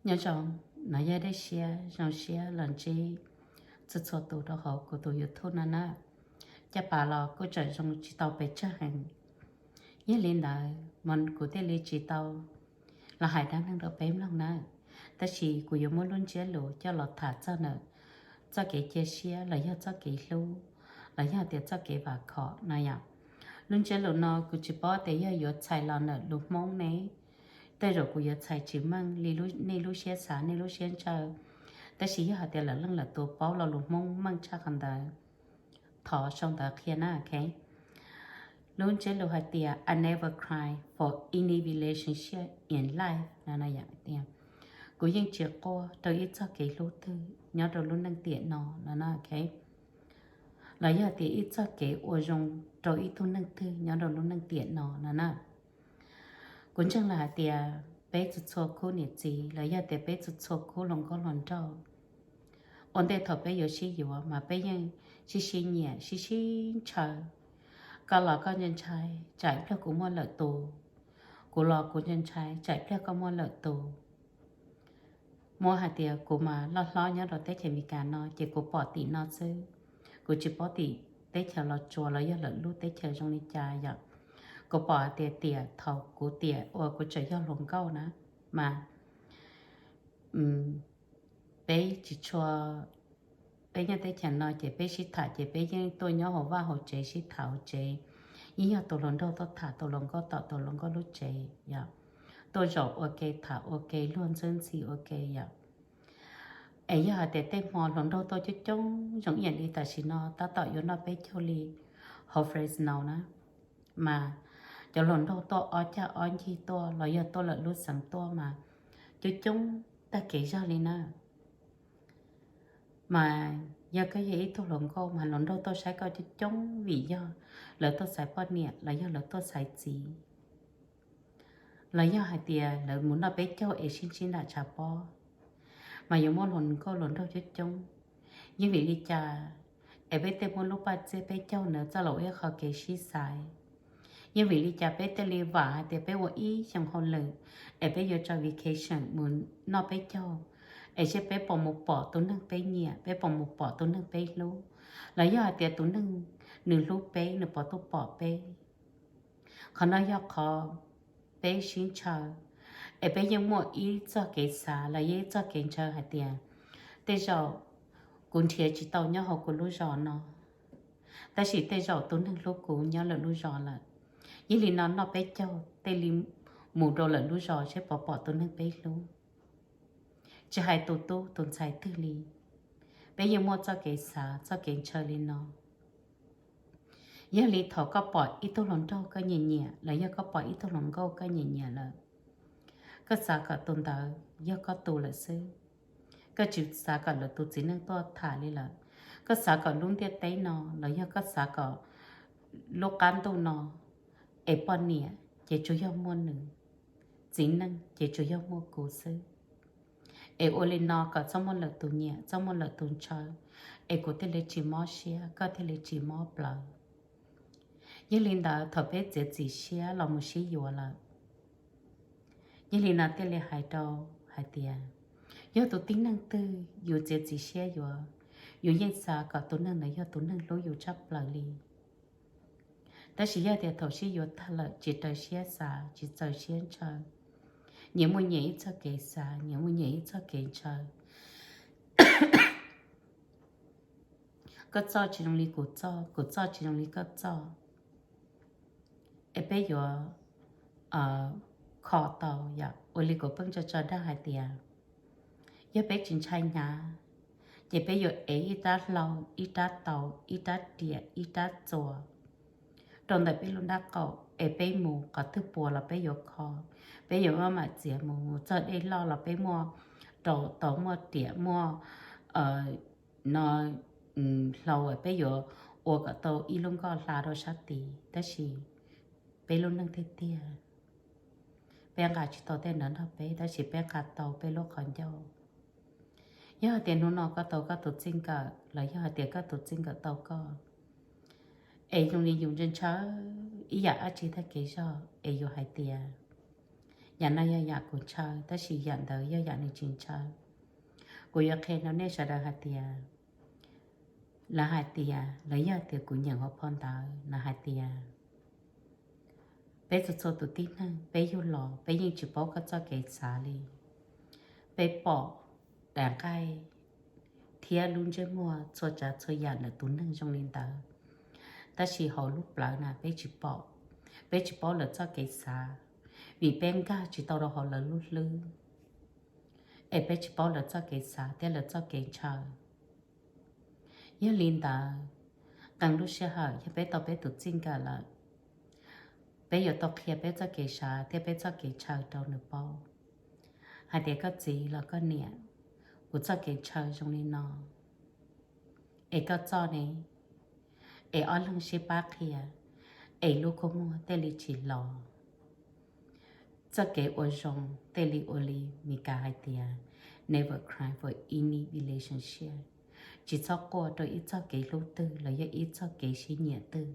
Nyob zoo, no yog dej siab zoo siab los ntsib txhua txhua tus rau hauv kuv tus YouTube no na. Caj pas los kuj tseem zoo tsis tau pes tsawg heev. Yog li ntawd mas kuv thiaj li tsis tau los hais dab neeg rau peb mloog na. Tab sis kuv yuav muab lub ntsiab lus coj los tham txog ntawm txoj kev cia siab los yog txoj kev hlub los yog tias txoj kev vam khom no yom. Lub ntsiab lus no kuv tsis paub tias yog yuav txhais los ntawm lus Hmoob ne, tej zaum kuv yuav txhais tsis meej li nej lub siab xav nej lub siab ntshaw. Tab sis yog hais tias lawv leej lawm tus paub lo lus Hmoob meej tshaj qhov ntawd, thov sau ntawv qhia na, ok. Lub ntsiab lus hais tias I never cry for any relationship in life no, kuv yeej tsis quaj rau ib txoj kev hlub twg nyob rau lub neej tiam no no, ok. Los yog tias ib txoj kev ua zoo rau ib tug neeg twg nyob rau lub neej tiam no no na. Kuv ntseeg los hais tias peb txhua txhua khub niam txiv los yog tias peb txhua txhua khub hluas nkauj hluas nraug, ua ntej thaum peb yuav sib yuav mas peb yeej sib sib nyiam sib sib ntshaw. Koj los koj ntshai ntshai tsam pliag kuv muaj lawm tus, kuv los kuv ntshai ntshai tsam pliag koj muaj lawm tus. Muab hais tias kuv mas loj hlob nyob rau teb chaws Amelikas no ces kuv pom tim no xwb, kuv tsis paub tim teb chaws Los Tsuas los yog lawv lub teb chaws zoo li cas yom. Kuv pom hais tias tiam thaum kuv tiam uas kuv tseem yog hluas nkauj na mas peb tsis tshua, peb nyob teb chaws no ces peb sib tham ces peb yeej tuaj nyob hauv vaj hauv tsev sib tham hauv tsev, yeej yog tus hluas nraug tuaj tham tus hluas nkauj tom tus hluas nkauj lub tsev yom, tuaj zaum ua ke tham ua ke luag ntxwb ntxhi ua ke yom. Es yog hais tias tej hmo hluas nraug tuaj coob coob zoo ib yam li tam sim no tab tom yuav noj peb caug li hauv Fresno na, mas cov hluas nraug tuaj ob cag ob ncig tuaj los yog tuaj lawm lub xeev tuaj mas coob coob tag kev zog li na. Mas yog koj yog ib tug hluas nkauj mas hluas nraug tuaj saib koj coob coob vim yog lawv tuaj xaiv poj niam los yog lawv tuaj xaiv txiv, los yog hais tias lawv mus noj peb caug es sib ntsib nram tshav pob, mas yuav muaj hluas nkauj hluas nraug coob coob. Yeej vim li cas es peb thiaj muab lub paj txiaj peb caug ntawd txoj los ua ib qho kev sib xaiv? Yeej vim li cas peb thiaj li vam hais tias peb ua ib xyoo hauj lwm es peb yuav tso vacation mus noj peb caug, es seb peb puas mus pom tus neeg peb nyiam, peb puas mus pom tus neeg peb hlub, los yog hais tias tus neeg nws hlub peb nws puas tuaj pom peb? Qhov no yog qhov peb sib ntshaw, es peb yeej muaj ib txoj kev xav los yog ib txoj kev ntshaw hais tias tej zaum kuv nrhiav tsis tau nyob hauv kuv lub zos no, tab sis tej zaum tus neeg hlub kuv nyob lawm lub zos lawm. Yog li no noj peb caug thiaj li mus rau lawm lub zos seb puas pom tus neeg peb hlub. Tsis hais tus tub tus ntxhais twg li, peb yeej muaj txoj kev xav txoj kev ntshaw li no. Yog li thaum koj pom ib tug hluas nraug koj nyiam nyiam los yog koj pom ib tug hluas nkauj koj nyiam nyiam lawm, koj xav kom tus ntawd yog koj tus lawm xwb, koj tsis xav kom lawv tus txiv neej tuaj tham li lawm, koj xav kom lub ntiaj teb no los yog koj xav kom lub qab ntuj no es poj niam ces tsuas yog muaj nws, txiv neej ces tsuas yog muaj kuv xwb. Es ua li no kom txhob muaj lawm tus nyiam txhob muaj lawm tus ntshaw, es kuv thiaj li tsis mob siab koj thiaj li tsis mob plawv. Yog li ntawd thaum peb txiav txim siab los mus sib yuav lawm, yog li no thiaj li hais rau hais tias yog tus tib neeg twg yus txiav txim siab yuav, yus yeej xav kom tus neeg ntawd yog tus neeg hlub yus tshaj plaws li. Tab sis yog tias thaum sib yuav tag lawm tsis raws siab xav tsis txaws siab ntshaw, nyias muaj nyias ib txoj kev xav nyias muaj nyias ib txoj kev ntshaw, koj txoj tsis zoo li kuv txoj kuv txoj tsis zoo li koj txoj, es peb yuav kho tau yom. Ua li kuv pheej tso tso dag hais tias yog peb tsis ntshai hnyav ces peb yuav ev ib rab hlau ib rab tau ib rab riam ib rab txuas rau ntawm peb lub nrab qaum es peb mus qhov twg puas los peb yuav kho. Peb yuav maj mam txiav mus, mus txog dej loj los peb muaj rau tau muaj riam muaj no hlau, peb yuav ua kom tau ib lub nkoj hla rau sab tid. Tab sis peb lub neej tiag tiag, peb nqa tsis tau tej ntawd nrog peb, tab sis peb nqa tau peb lub qhov ncauj. Yog hais tias hnub no koj tau koj tus txij nkawm los yog hais tias koj tus txij nkawm tau koj, es zoo li yus ntshaw ntshaw ib yam dab tsi tag kev zog es yus hais tias Yam no yog yam kuv ntshaw, tab sis yam ntawd yog yam nws tsis ntshaw. Kuv yuav qhia rau nej sawv daws hais tias, lawv hais tias, lawv yog tias kuv nyeem hauv phau ntawv, lawv hais tias, peb txhua txhua tus tib neeg, peb yug los peb yeej tsis paub koj txoj kev xav li. Peb pom daim nqaij thiab lub ntsej muag txhua tsav txhua yam ntawm tus neeg zoo li ntawd, tab sis hauv lub plawv na peb tsis pom, peb tsis paub lawv txoj kev xav, vim peb nkag tsis tau rau hauv lawv lub hlwb, es peb tsis paub lawv txoj kev xav thiab lawv txoj kev ntshaw. Yog li ntawd, qee lub sij hawm yog peb tau peb tus txij nkawm lawm, peb yuav tau qhia peb txoj kev xav thiab peb txoj kev ntshaw rau nws paub, hais tias koj txiv los koj niam, kuv txoj kev ntshaw zoo li no, es koj txoj ne, es ob leeg sib pab qhia, es lub kua muag thiaj li tsis los. Txoj kev ua zoo thiaj li ua li Mis Kas hais tias, never cry for any relationship, tsis txhob quaj rau ib txoj kev hlub twg los yog ib txoj kev sib nyiam twg.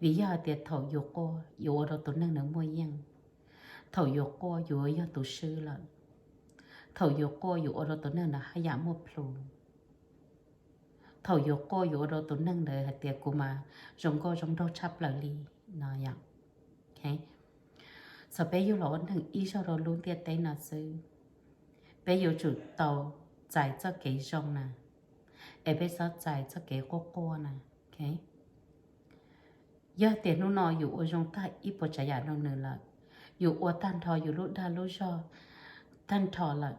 Vim yog hais tias thaum yus quaj yus ua rau tus neeg ntawd muaj yeej, thaum yus quaj yus yog tus swb lawm, thaum yus quaj yus ua rau tus neeg ntawd haj yam muaj plhus, thaum yus quaj yus ua rau tus neeg ntawd hais tias kuv mas zoo nkauj zoo nraug tshaj plaws li no yom. Txawm peb yug los ua neeg ib zaug rau lub ntiaj teb no xwb, peb yuav tsum tau txais txoj kev zoo na, es peb txhob txais txoj kev quaj quaj na. Yog tias hnub no yus ua zoo tag ib puas tsav yam rau nws lawm, yus ua tag nrho yus lub dag lub zog tag nrho lawm,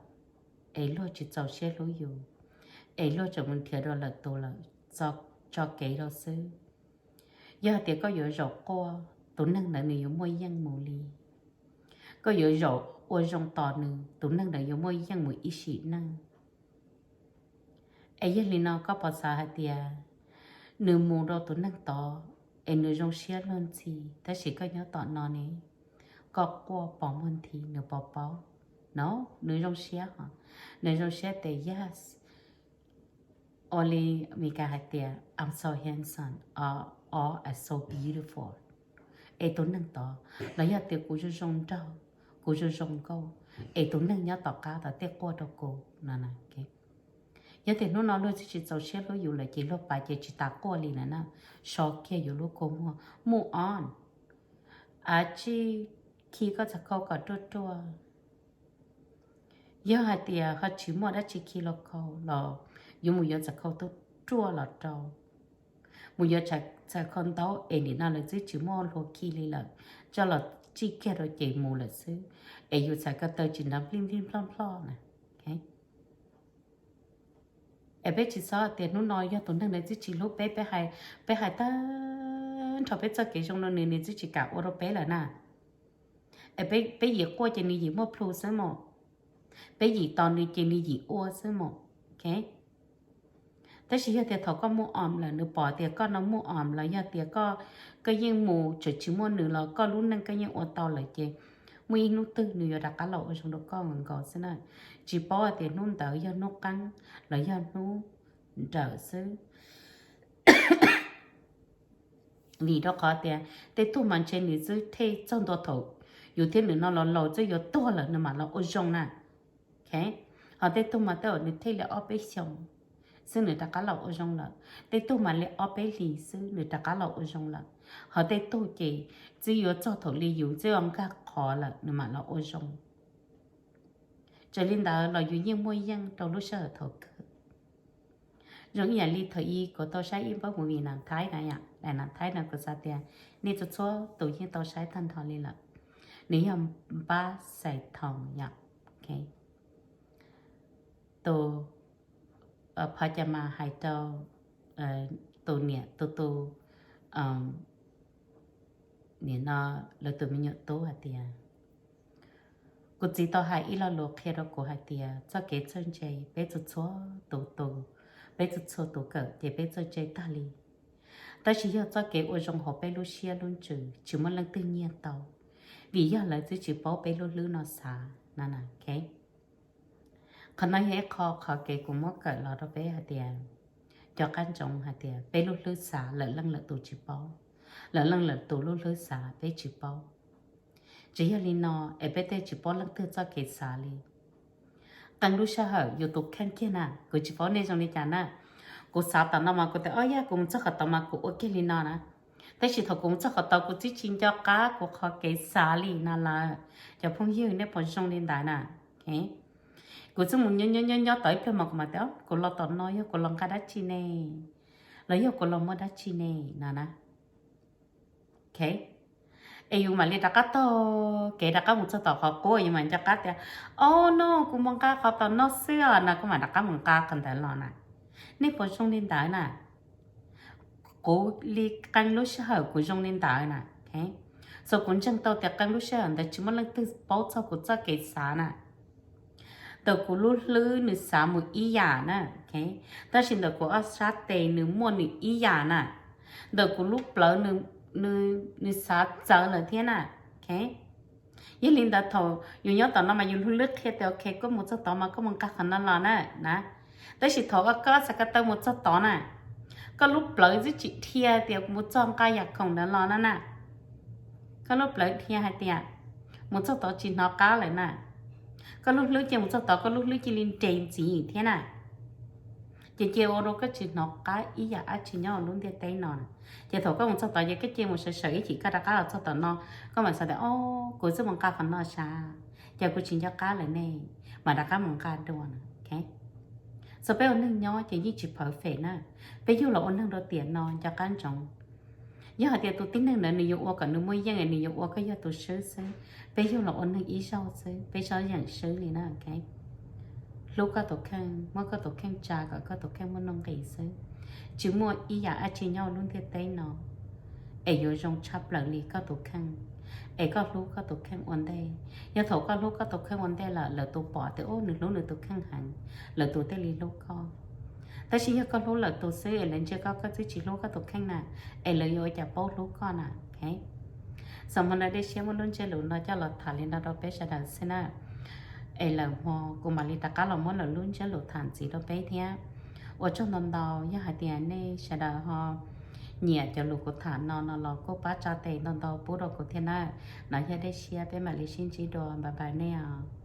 es luag tsis txaus siab hlub yus, es luag tseem mus nrhiav dua lwm tus lawm, tso kev rau xwb. Yog hais tias koj yuav zaum quaj, tus neeg ntawd nws yuav muaj yeej mus li. Koj yuav zaum ua zoo tos nws, tus neeg ntawd yuav muaj yeej mus ib sim neej. Es yog li no koj puas xav hais tias nws mus rau tus neeg tod es nws zoo siab luag ntxhi, tab sis koj nyob tom no ne, koj quaj pos muag nthi nws puas paub? No, nws zoo siab hos, nws zoo siab tias yes, ua li Mis Kas hais tias I'm so handsome, or I'm so beautiful. Es tus neeg tod, los yog tias kuv zoo zoo nraug, kuv zoo zoo nkauj, es tus neeg nyob tom qab tod thiaj quaj rau kuv no. Yog tias hnub no luag twb tsis txaus siab hlub yus lawm ces luag pab ces tsis tas quaj li lawm na, so kiag yus lub kua muag move on. Av tsij khi koj txhais khau kom ruaj ruaj. Yog hais tias ho tsis muaj dab tsi khi los khau los yuav mus yuav txhais khau tuaj ruaj los rau, mus yuav txhais khau ntaub es nim no lawv twb tsis muaj hlua khi li lawm, tso los tsij kiag rau ces mus lawm xwb, es yus txhais ko taw tsis nrov nplij nplij nploj nploj na. Es peb tsis txhob tias hnub no yog tus neeg ntawd twb tsis hlub peb, peb hais tag nrho peb txoj kev zoo rau nws, nws twb tsis kam ua rau peb lawm na. Es peb yim quaj ces nws yim muaj plhus xwb mos, peb yim tos nws ces nws yim ua xwb mos. Tab sis yog tias thaum koj move on lawm nws pom tias koj no move on los yog tias koj yeej mus tseem tsis muaj nws los koj lub neej koj yeej ua tau lawm ces muaj ib hnub twg nws yuav rov qab los ua zoo rau koj nkaus xwb na. Tsis paub hais tias hnub ntawd yog hnub qeeb los yog hnub nrawm xwb. Vim rau qhov tias tej tug mas ntshe nws twb thej txog ntua thaum yus thiab nws no los laus twb yuav tuag lawm nws mam los ua zoo na. Ho tej tug mas tej zaum nws thej li ob peb xyoos xwb nws rov qab los ua zoo lawm, tej tug mas li ob peb hlis xwb nws rov qab los ua zoo lawm, ho tej tug ces twb yuav txog thaum li yus twb yuav nkag qhov lawm nws mam los ua zoo. Txawm li ntawd los yus yeej muaj yeej rau lub sij hawm thaum kawg. Zoo ib yam li thaum ub kuv tau saib ib npawb movie nam Thaib na yom, daim nam Thaib no kuv xav tias nej txhua txhua tus yeej tau saib tag nrho li lawm. Nws yog Npab Xais Thoom yom. Tus phaj cas mas hais rau tus niam tus tus, nim no lawv tus me nyuam tub hais tias, kuv txiv tau hais ib lo lus qhia rau kuv hais tias txoj kev txawj ntse peb txhua txhua tus, peb txhua txhua tus kawm ces peb txawj ntse tag li. Tab sis yog txoj kev ua zoo hauv peb lub siab lub ntsws tsis muaj leej twg nyiag tau, vim yog lawv twb tsis paub peb lub hlwb no xav na. Qhov no yog ib qho qhov kev kuv muab kawm los rau peb hais tias, cov qab ntsoov hais tias peb lub hlwb xav lawm leej lawm tus tsis paub, lawm leej lawm tus lub hlwb xav peb tsis paub. Tsis yog li no es peb tej tsis paub leej twg txoj kev xav li. Qee lub sij hawm yus tus kheej kiag na, kuv tsis paub nej zoo li cas na. Kuv xav tom no mas kuv tias, o yog kuv mus txog qhov tod mas kuv ua kiag li no na. Tab sis thaum kuv mus txog qhov tod kuv twb tsis nco qab kuv qhov kev xav li no lawm. Cov phooj ywg, nej puas zoo li ntawd na? Kuv twb mus nyob nyob nyob nyob tau ib pliag mas kuv mam tias, kuv los tom no yog kuv los nqa dab tsi ne, los yog kuv los muaj dab tsi ne no na. Es yus mam li rov qab taug kev rov qab mus txog tom qhov qub, yus mam nco qab tias, o no, kuv mus nqa qhov tom no xwb os no, kuv mam rov qab mus nqa qhov ntawd los na. Nej puas zoo li ntawd na? Kuv li qee lub sij hawm kuv zoo li ntawd na. Txawm kuv ntseeg tau tias qee lub sij hawm ntawd tsis muaj leej twg paub txog kuv txoj kev xav na. Ntawm kuv lub hlwb nws xav mus ib yam na, tab sis ntawm kuv ob sab tes nws muaj nws ib yam na. Ntawm kuv lub plawv nws xav txawv lawm thiab na. Yog li ntawd thaum yus nyob tom no mas yus hlwb hlwb qhia tias, ok, koj mus txog tod mas koj mus nqa qhov no los na na. Tab sis thaum koj xav ko taw mus txog tod na, koj lub plawv twb tsis dhia tias mus txog nqa yam khoom ntawd los no na. Koj lub plawv dhia hais tias mus txog tod tsis hnov qab lawm na. Koj lub hlwb cia mus txog tod koj lub hlwb cia li nres ntxiv thiab na. Ces cia ua rau koj tsis hnov qab ib yam dab tsi nyob lub ntiaj teb no. Ces thaum koj mus txog tod ces koj cia mus sawv sawv ib chim koj rov qab los txog tom no, koj mam xav tias, o, kuv twb mus nqa qhov no sav, ces kuv tsis nco qab lawm ne, mam rov qab mus nqa dua na. Txawm peb ua neeg nyob ces yeej tsis perfect na. Peb yug los ua neeg rau tiam no nco qab ntsoov, yog hais tias tus tib neeg ntawd nws yuav ua kom nws muaj yeej es nws yuav ua koj yog tus swb xwb. Peb yug los ua neeg ib zaug xwb, peb txhob yeem swb li na. Hlub koj tus kheej, muab koj tus kheej tsa kom koj tus kheej muaj nuj nqis xwb. Tsis muaj ib yam dab tsi nyob lub ntiaj teb no es yuav zoo tshaj plaws li koj tus kheej, es koj hlub koj tus kheej ua ntej. Yog thaum koj hlub koj tus kheej ua ntej lawm, lawv tus pom tias, o, nws hlub nws tus kheej heev, lawv tus thiaj li hlub koj. Tab sis yog koj hlub lawv tus xwb es lawv ntsia koj, koj twb tsis hlub koj tus kheej na, es lawv yuav ua cas paub hlub koj na? Xam hmo no Dej Siab muab lub ntsiab lus no coj los tham li no rau peb sawv daws xwb na. Es lwm hmo kuv mam li rov qab los muab lwm lub ntsiab lus tham ntxiv rau peb thiab. Ua tsaug ntau ntau, yog hais tias nej sawv daws ho nyiam cov lus kuv tham no no los kuj pab tsa tes ntau ntau pub rau kuv thiab na. No yog Dej Siab, peb mam li sib ntsib dua, bye bye nej os.